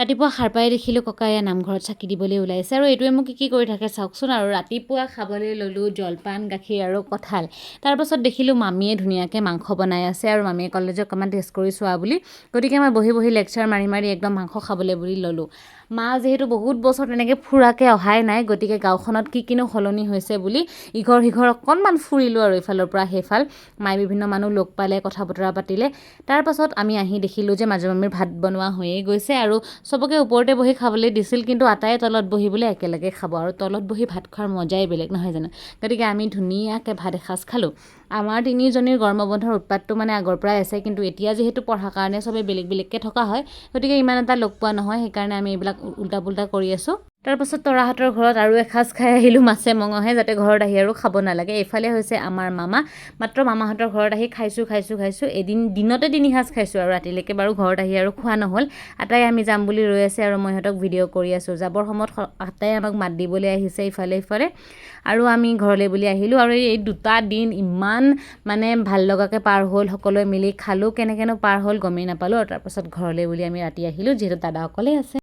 ৰাতিপুৱা সাৰ পাই দেখিলোঁ ককায়ে নামঘৰত চাকি দিবলৈ ওলাইছে আৰু এইটোৱে মোক কি কি কৰি থাকে চাওকচোন। আৰু ৰাতিপুৱা খাবলৈ ল'লোঁ জলপান, গাখীৰ আৰু কঁঠাল। তাৰপাছত দেখিলোঁ মামীয়ে ধুনীয়াকৈ মাংস বনাই আছে আৰু মামীয়ে ক'লে যে অকণমান টেষ্ট কৰি চোৱা বুলি। গতিকে মই বহি বহি লেকচাৰ মাৰি মাৰি একদম মাংস খাবলৈ বুলি ল'লোঁ। মা যিহেতু বহুত বছৰ তেনেকৈ ফুৰাকৈ অহাই নাই, গতিকে গাঁওখনত কি কিনো সলনি হৈছে বুলি ইঘৰ সিঘৰ অকণমান ফুৰিলোঁ আৰু ইফালৰ পৰা সেইফাল। মায়ে বিভিন্ন মানুহ লগ পালে, কথা বতৰা পাতিলে। তাৰপাছত আমি আহি দেখিলোঁ যে মাজু মামীৰ ভাত বনোৱা হৈয়ে গৈছে আৰু চবকে ওপৰতে বহি খাবলৈ দিছিল, কিন্তু আটায়ে তলত বহি বোলে একেলগে খাব আৰু তলত বহি ভাত খোৱাৰ মজাই বেলেগ, নহয় জানো? গতিকে আমি ধুনীয়াকৈ ভাত এসাঁজ খালোঁ। আমাৰ তিনিজনীৰ গৰমৰ বন্ধৰ উৎপাতটো মানে আগৰ পৰাই আছে, কিন্তু এতিয়া যিহেতু পঢ়াৰ কাৰণে চবেই বেলেগ বেলেগকৈ থকা হয়, গতিকে ইমান এটা লগ পোৱা নহয়, সেইকাৰণে আমি এইবিলাক উল্টা পুল্টা কৰি আছোঁ। তাৰপাছত তৰাহঁতৰ ঘৰত আৰু এসাঁজ খাই আহিলোঁ মাছে মঙহে, যাতে ঘৰত আহি আৰু খাব নালাগে। এইফালে হৈছে আমাৰ মামা। মাত্ৰ মামাহঁতৰ ঘৰত আহি খাইছোঁ খাইছোঁ খাইছোঁ, এদিন দিনতে 3 সাঁজ খাইছোঁ আৰু ৰাতিলৈকে বাৰু ঘৰত আহি আৰু খোৱা নহ'ল। আটাই আমি যাম বুলি ৰৈ আছে আৰু মই সিহঁতক ভিডিঅ' কৰি আছোঁ। যাবৰ সময়ত আটাই আমাক মাত দিবলৈ আহিছে ইফালে সিফালে আৰু আমি ঘৰলৈ বুলি আহিলোঁ। আৰু এই দুটা দিন ইমান মানে ভাল লগাকৈ পাৰ হ'ল, সকলোৱে মিলি খালোঁ, কেনেকৈনো পাৰ হ'ল গমেই নাপালোঁ। আৰু তাৰপাছত ঘৰলৈ বুলি আমি ৰাতি আহিলোঁ, যিহেতু দাদা অকলেই আছে।